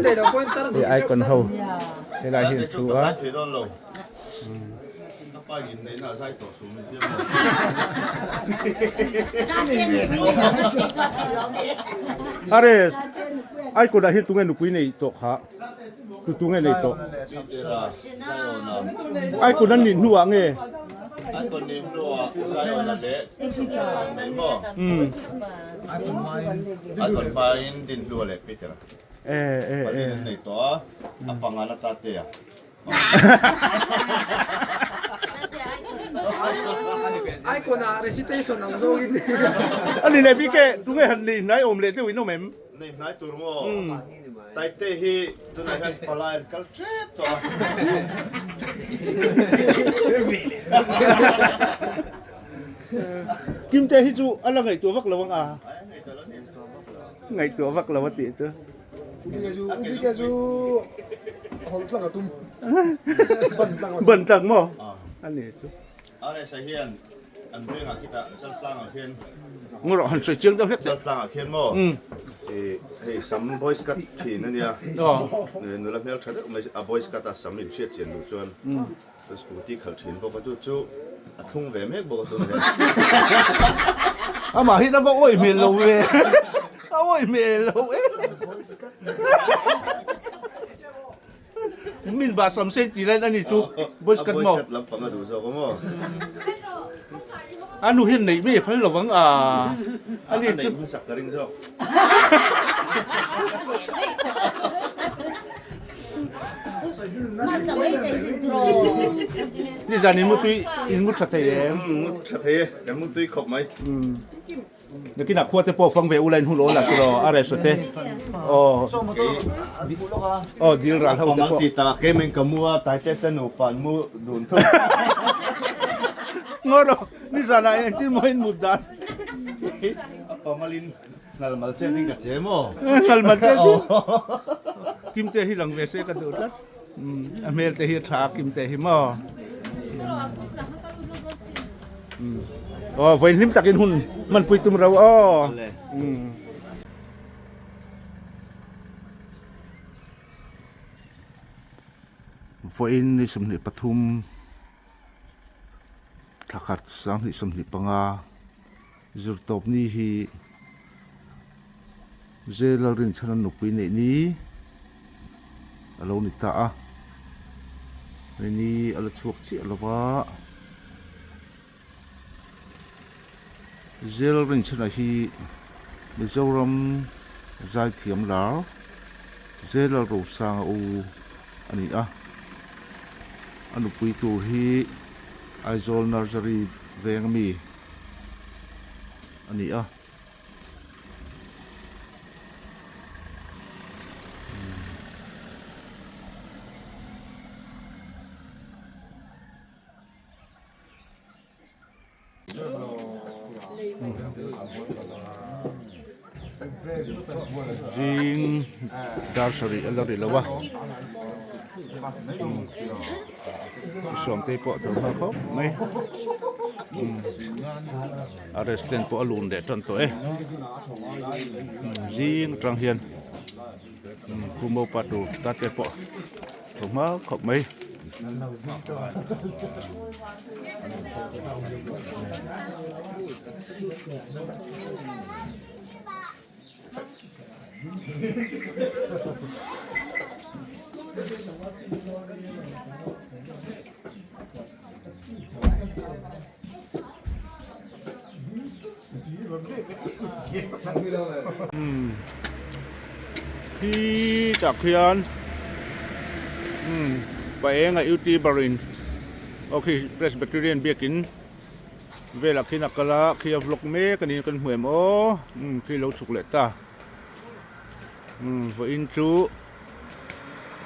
Hei icon ho helai hi an thu a. Are icon ah hian tunge nupui nei tawh kha tu tunge nei tawh icon an nih hnuah nge e e e Icon ah recitation ang zawngin. Ani leh bik e, tunge han nei hnai awm leh deuh in awm em? Nei hnai tur maw? Taite hi tunah hian palai an kal tep tawh a. Kimte hi chu a la ngaihtuah vak lo ang a. Ngaihtuah vak lo a tih chu. Ban tlak maw? A ni chu. RSA hian an vengah khitah Chaltlangah khian Ngaw rawh han sawi chiang deuh hlek teh. Chaltlangah khian maw hei sam boys cut thin a nia. Nula hmel tha deuh mai a boys cut a sam in hriat chian duh chuan scooty khalh thin bawk a chu chu a thlung ve mek bawk a tunah hian. Amah hi lama awih hmel lo ve. A awih hmel lo e. Min bah sam sen tih laiin ani chu boys cut maw. A boys cut lampang a duh zawk a maw. A nu hian neih mai a phal lo vang a. Ani chu. A neih hmasak ka ring zawk. Nizan in mutui in mut tha thei em? Mu tha thei e, kan mutui khawp mai. Nakinah khua te pawh fang ve ula in hun awl ah chu rawh a rest te. Aw. Aw dil ral ho te pawh. Ti ta ke men ka mu a tai te te nupa an mu dun thung. Ngaw rawh nizan ah engtin maw in mut dan. A pamalin Ngalmal chet in ka che maw? Ngalmal chet in. Kimte hi lang ve se ka duh tlat. A hmel te hi a tha a Kimte hi maw? Aw vawi hlim takin hun hmanpui tum ro aw. Vawiin ni 23 thla khat 2025. Zirtawp ni hi J Lalrinchhana nupui neih ni a lo ni ta a, hei ni a la chhuak chiah lo va, J Lalrinchhana hi Mizoram zaithiam lar J Lalrosanga u a ni a, a nupui tur hi Aizawl Nursery veng ami. a ni a. Zing dar sarih a la ri lo a sawmte pawh a thawm nghal khawp mai a restaurant pawh a lun leh tan tawh e zing atang hian pu mopa tur ta te pawh thaw hma khawp mai. Khi tak hian paenga youtuber in aw khi Presbyterian biakin velah khian a kal a khi a vlog mek a ni kan hmu em aw khi lo chhuk leh ta vawiin chu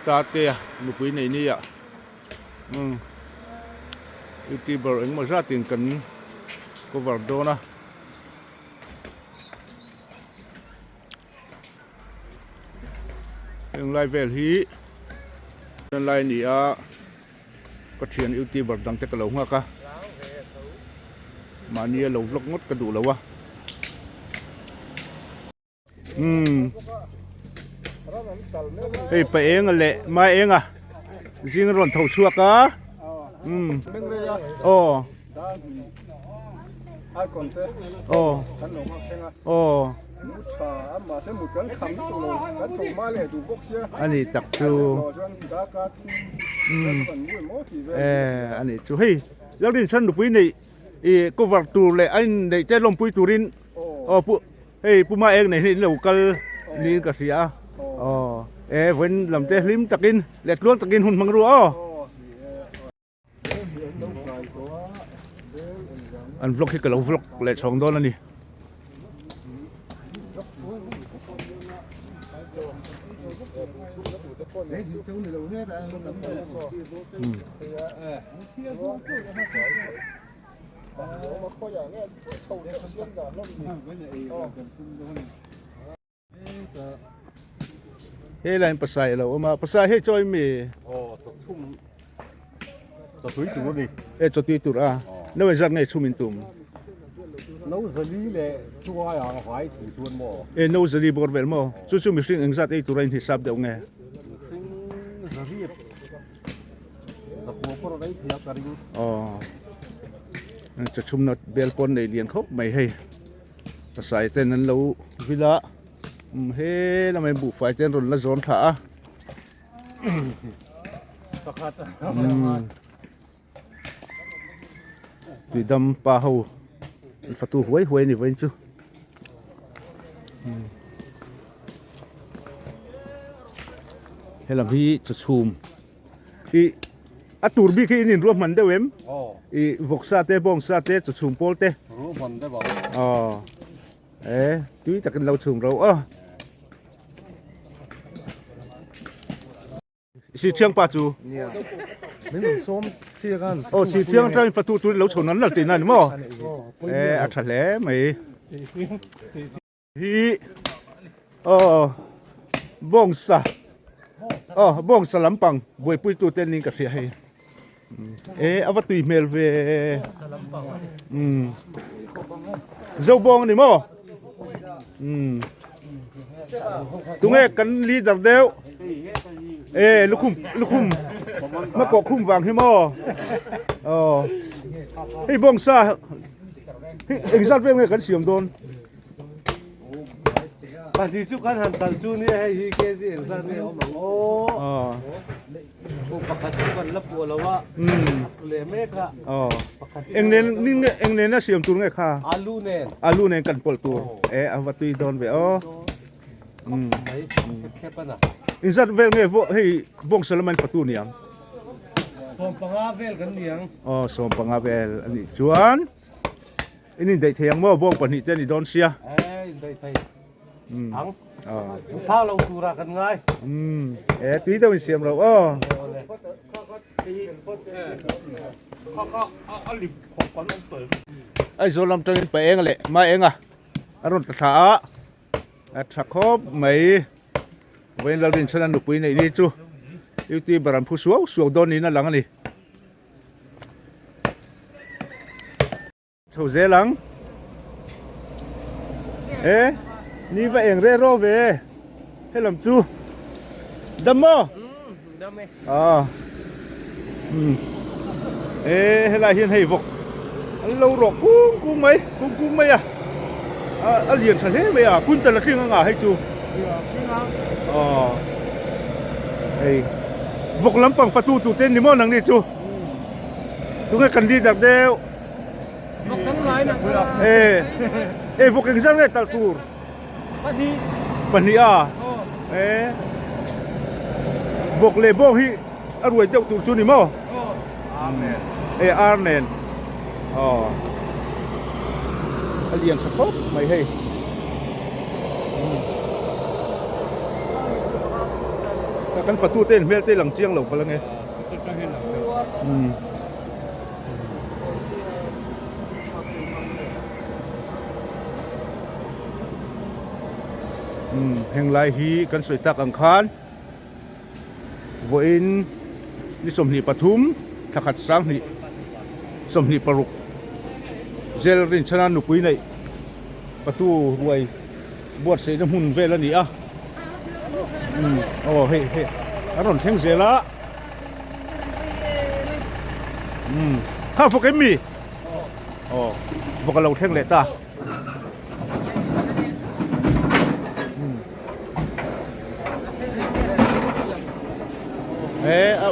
tate nupui neih ni ah. Umm youtuber engemaw zatin kan cover dawn a heng lai vel hi lai a ni a ka thian youtuber dang te ka lo nghak a mahni a lo vlog ngawt ka duh lo a. Umm. Hei pa enga leh mai enga zing rawn tho chhuak a umm aw aw aw ani tak chu umm eh ani chu hei Lalrinchhan nupui neih ih cover tur leh a inneih te lawmpui turin aw pu hei pu ma eng nei hi in lo kal niin ka hria a aw e vawiin lam te hlim takin leh tluang takin hun hmang ru aw. An vlog hi ka lo vlog leh chhawng dawn a ni. He line pasai a lo awm a pasai hei chawi mi Chawtui tur a ni. E chawtui tur a no engzat nge chhum in tum? No zali leh chuai ah vai thu chuan maw? E no zali bawr vel maw? Chu chu mihring engzat ei tura in hisap deuh nge? Mihring zariat zakua pawh a rei thei a ka ring. Aw chawchhumna bel pawn nei lian khawp mai hei pasai ten an lo vil a he lamah hian buhfai te an rawn la zawn thla a. Tuidam pa ho an fatu huai huai a ni vawiin chu helam hi chawchhum ih a tur bik hi in inruahman deuh em ih vawksa te bawngsa te chawchhum pawl te aw. E tui takin lo chhum ro a. Si chiang pa chu. Nia. Min rawn sawm chiang an. Oh si chiang atangin fatu tur lo chho nan lal tihna a ni maw? E a tha hle mai. Hi oh bawngsa oh bawngsa lampang buaipui tu te niin ka hria hei. E a va tui hmel ve um zo bawng ani maw um tunge kan leader deuh e lukhum lukhum ma kawh khum vang hi maw aw hei bawng sa hei engzat vel nge kan siam dawn. Pahnih chu kan han tal chu nia hei hi kg engzat nge awm ang aw. Aw pakhat chu kan la puah lo a a pu leh mek a pakhat eng nen ning nge eng nen a siam tur nge kha alu nen alu nen kan pawlh tur e a va tui dawn ve aw mai khep khep a na inzat vel nge hei bawngsa lama in fatu niang 15 vel kan niang aw 15 vel anih chuan In indaih thei ang maw? Bawng pahnih te a ni dawn sia. Eh, indaih thei ang. Thau lo tura kan ngai. Eh, tui deuh in siam lo aw. Aizawl lam tangin pa eng leh ma eng a a rawn ta thla a a tha khawp mai vawiin Lalrinchhana nupui neih ni chu youtuber an phu suau suau dawn niin a lang a ni. Chho zel ang. E ni va eng re ro ve helam chu dam maw? Dam e. Ah. Um. E helai hian hei vawk an lo rawh kung kung mai kung kung mai a. A lian tha hle mai a kuntal a tling anga hei chu. Aw. Hei vawk lampang fatu tu te ni maw nang ni chu. Tunge kan leader deuh. Vawk kan ngai nang kha. E e vawk engzat nge talh tur? Pahnih. Pahnih a? E vawk leh bawng hi a ruai deuh tur chu ni maw? E ar nen. Aw. A lian tha khawp mai hei. Kan fatu te in hmel te lang chiang lo palh ange. Heng lai hi kan sawi tak ang khan vawiin ni 23 thla khat 20 26 zel rinchhana nupui neih patu ruai buatsaihna hmun vel a ni a. Aw hei hei a rawn thleng zel a. Umm kha vawk em mi? Aw vawk a lo thleng leh ta. He a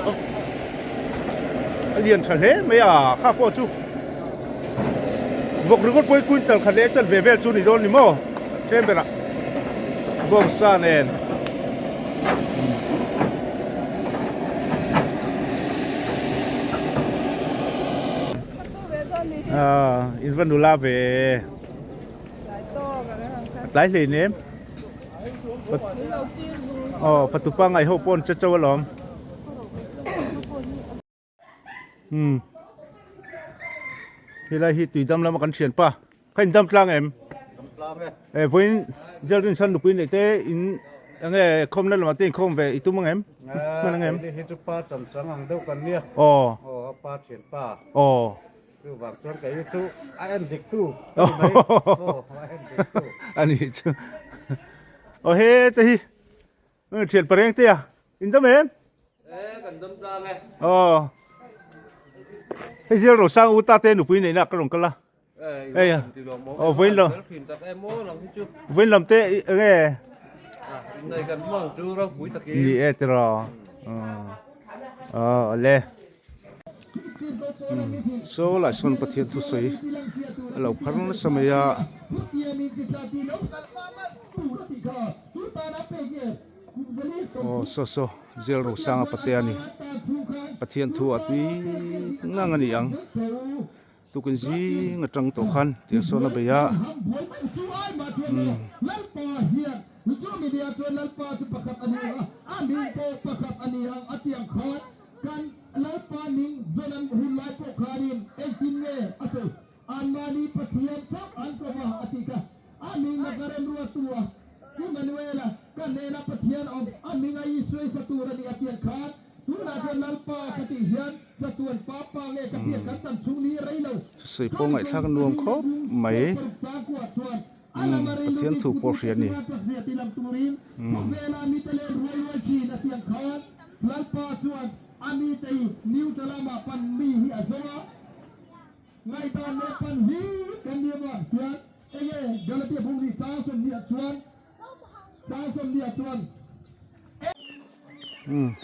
a lian tha hle mai a kha pawh chu vawk ringawt pawhin quintal khat leh chanve vel chu ni dawn ni maw tlem berah bawngsa nen. In va nula ve. A tlai hlei nem. Aw fatupa ngaih ho pawh an che chauh alawm. Umm helai hi tuidam lama kan thianpa kha in dam tlang em? E vawiin Jail Rinchhan nupui neih te in enge khawmna lamah te inkhawm ve i tum ang em? Hman ang em? Hei hi chu pa chan chang ang deuh kan nia. Aw. Aw a pa thianpa. Aw. Chuvang chuan kei hi chu a en dik tu a ni mai. Aw a en dik tu. A ni chu. Aw he te hi thian pareng te a in dam em? E kan dam tlang e. Aw. Hei Zial Rosang u ta te nupui neihna ka rawn kal a. Ei a. Aw vawiin lo. Vawiin lam te enge? Innei kan hmang chu ropui takin. Ni e tiraw. Aw le. Saw lah sawn Pathian thusawi a lo phar nasa mai a. Aw saw saw Jail Rosanga pate a ni. Pathian thu a tui ngang a ni ang. Tukin zing atang tawh khan tiang sawn a bei a. Umm. Thusawi pawh ngaihthlak nuam khawp mai umm Pathian thu pawh hria a ni umm. Umm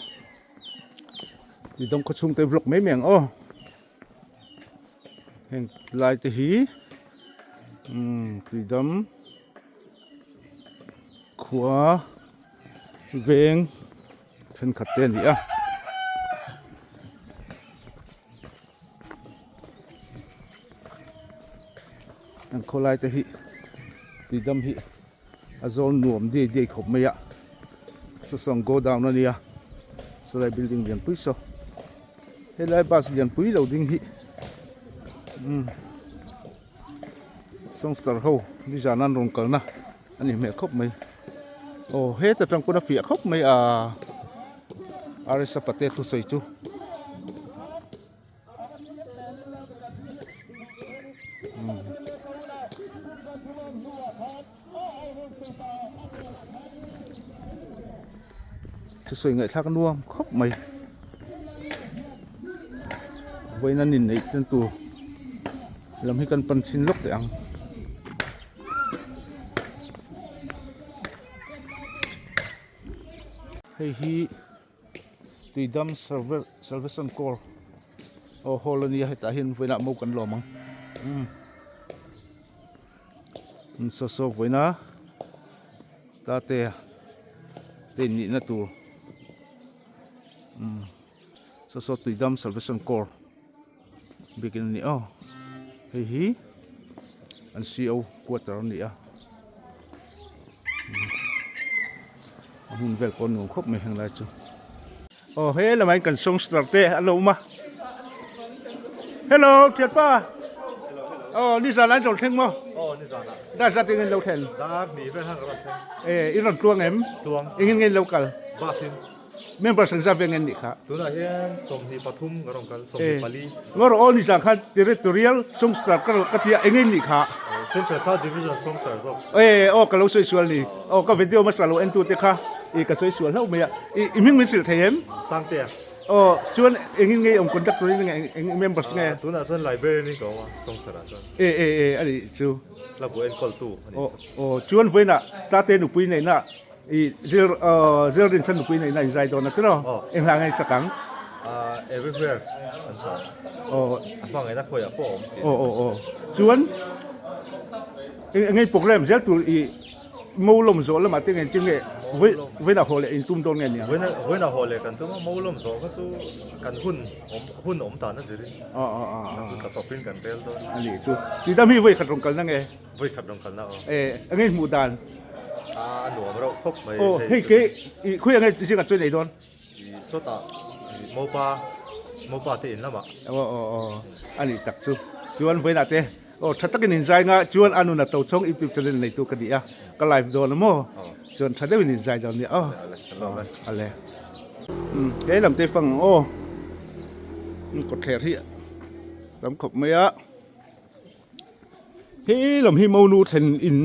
ti dawng khaw chhung te vlog mai mai ang aw heng lai te hi umm tuidam khua veng thenkhat te a ni a. An khawlai te hi tuidam hi a zawl nuam diai diai khawp mai a saw saw go down a nia sawlai building lian pui saw helai bus lian pui lo ding hi umm songster ho nizan an rawn kalna a ni hmel khawp mai aw heta tang pawn a fiah khawp mai a R S a pate thusawi chu. Thusawi ngaihthlak nuam khawp mai vawiin an inneih ten tur lam hi kan pan chhin lawk teh ang. Hei hi. Tuidam Salvation Corps aw hall a nia hetah hian vawiinah mo kan lawm ang umm saw saw vawiina tate te innihna tur umm saw saw Tuidam Salvation Corps biakin a ni aw hei hi an C_O quarter a ni a. A hmun vel pawh nuam khawp mai heng lai chu. Aw he lamah hian kan songster te an lo awm a. Hello thianpa. Aw nizan an rawn thleng maw? Aw nizan ah. Dar zat in lo thlen. Dar hnih vel han ka rawn thleng. Eh i rawn tluang em? Tluang. Engin nge in lo kal? Bus in. Member sangza veng en nih kha. Tunah hian 23 ka rawn kal, 24. Ngaw rawh aw nizan khan Territorial Songster ka rawn ka tia eng en nih kha. Central South Division Songster zawk. E aw ka lo sawi sual ni. Aw ka video hmasa lo en tu te kha. I ka sawi sual hlauh mai a. I i hming min hrilh thei em? Sangtea. Aw, chuan engin nge i awm conductor in nge eng members nge? Tunah chuan librarian in ka awm a, Sawngsarah chuan. E e e a nih chu. Hla bu enkawltu a nih chu. Aw, chuan vawiinah Tate nupui neihna i zir zir rinchhan nupui neihna in zai dawn a tiraw? Eng hla nge i chak ang? Everywhere an sa. Aw. A hmangaihna khawiah pawh a awm tih. Aw aw aw. Chuan eng nge program zel tur i Mo lawm zawh lamah te nge tin nge vawiinah haw leh in tum dawn nge nia? Vawiinah haw leh kan tum a, mo lawm zawh kha chu kan hun awm hun awm tan a zirin chu tla chawpin kan rel dawn. A nih chu. Tih dam hi vawi khat rawn kalna nge? Vawi khat rawn kalna aw. E, a ngei hmuh dan? A nuam reuh khawp mai. Aw, hei ke i khawiah nge zingah chuan ei dawn? I sawtah i mopa mopa te in lamah. Aw aw aw, a nih tak chu. Chuan vawiinah te Aw tha takin inzai nga chuan a nuna to chhawng youtube channel neitu ka ni a ka live dawn a maw chuan tha deuhin inzai dawn nia aw ale he lam te fang aw kawtthler hi tam khawp mai a he lam hi monu thlen in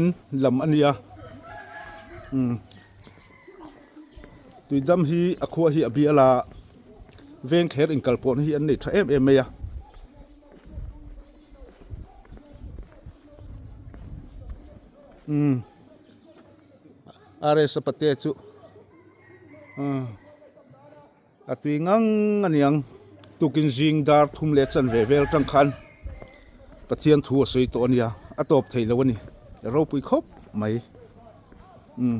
lam a nia tuidam hi a khua hi a bial a veng thler inkalpawhna hi an nei tha em em mai a. Umm RS a pate chu a tui ngang a niang tukin zing dar thum leh chanve vel atang khan Pathian thu a sawi tawh a nia a tawp thei lo a ni a ropui khawp mai umm.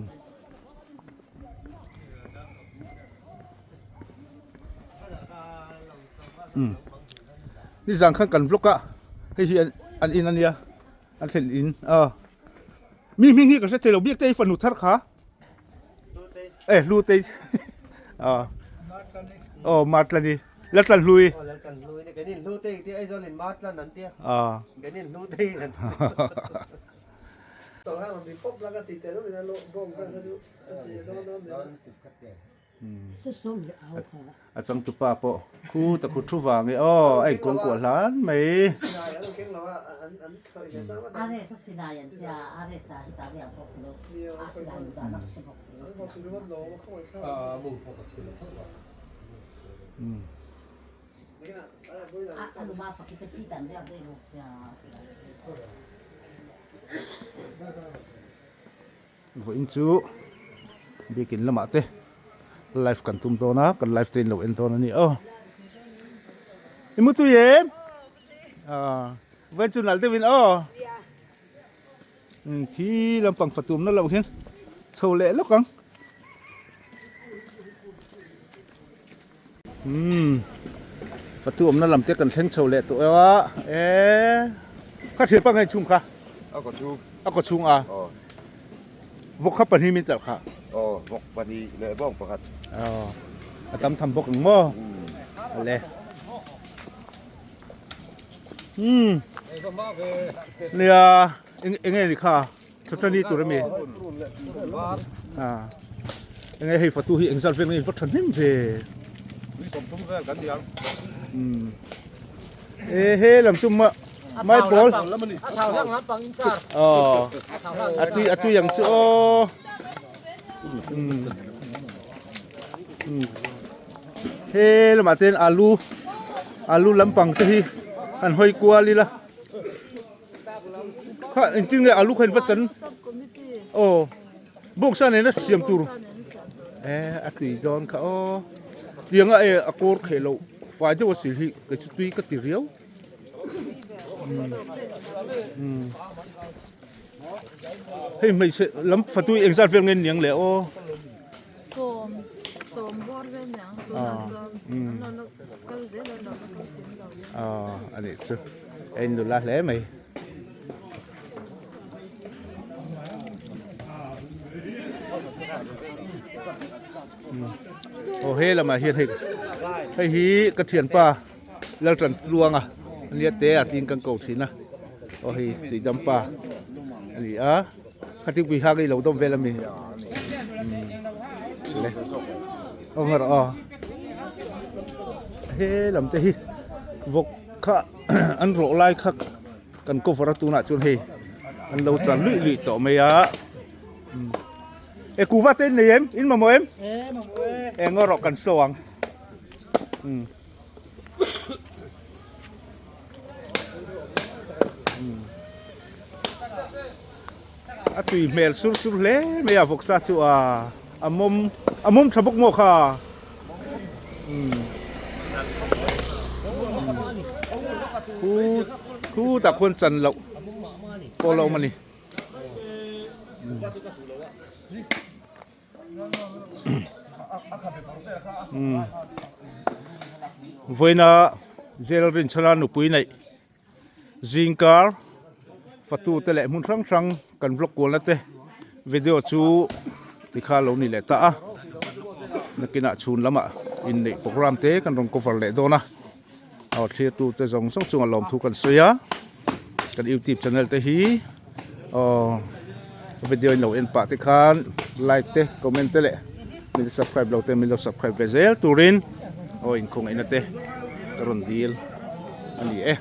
Nizan khan kan vlog a hei hi an in ania an thlen in a mi hming hi ka hre thei lo biak te hi fanu thar kha e hlu te a aw matlani latlan hlui a A changtupa pawh khu ta khu thu vang e aw a inkawng kuah hlan mai. Vawiin chu biakin lamah te live kan tum dawn a kan live te in lo en dawn a ni aw i mu tui em ah vawiin chu nalh deuhin aw khi lampang fatumna loh hian chho leh lawk ang. Umm fatu awmna lam te kan thleng chho leh tawh a e kha thil pangngai chhung kha a kaw chhung a kaw chhung a aw vawk kha pahnih min talh kha aw vawk pahnih leh bawng pakhat aw a tam tham bawk ang maw le umm nia eng enge ni kha Chutani tur ami ah enge hei fatu hi engzat vel nge va tha hnem ve um e he lam chu ma mai pawl aw a tui a tui ang chu aw um um he lamah ten alu alu lampang te hi an hawi kual ila. Kha engtin nge alu kha in va chan aw bawngsa nena siam tur e a tui dawn kha aw tianga e a kawr kheh loh fai deuh a sil hi kei chu tui ka ti riau umm hei hmeichhe lam fatui engzat vel nge niang le aw. Sawm sawm bawr vel niang tunah chuan an lo kal zel a lo la kal kim lo. Aw a nih chu a in nula hle mai. Aw he lamah hian hei hei hi ka thianpa Laltan Tluanga ania te a tiin kan ko thin a aw hei Tuidampa a ni a. Khatikpui kha i lo dawm vel ami le aw ngar aw he lam te hi vawk kha an rawh lai kha kan cover a tunah chuan hei an lo chan luih luih tawh mai a. E kuva te in nei em? In mamawh em? E mamawh e. E ngaw rawh kan show ang. Um. Um. A tui hmel sur sur hle mai a vawksa chu a a mawm a mawm tha bawk maw kha. Um. Khu khu tah khuan chan loh pawh a lo awm a ni. Vawiina jail rinchhana nupui neih zingkar fatu te leh hmun hrang hrang kan vlog kualna te video chu tikha lo ni leh ta a nakinah chhun lamah inneih program te kan rawn cover leh dawn a. Aw thlir tu te zawng zawng chungah lawmthu kan sawi a kan youtube channel te hi aw video in lo en pah te khan like te comment te leh min subscribe lo te min lo subscribe ve zel turin aw inkhawngaihna te ka rawn dil a ni e.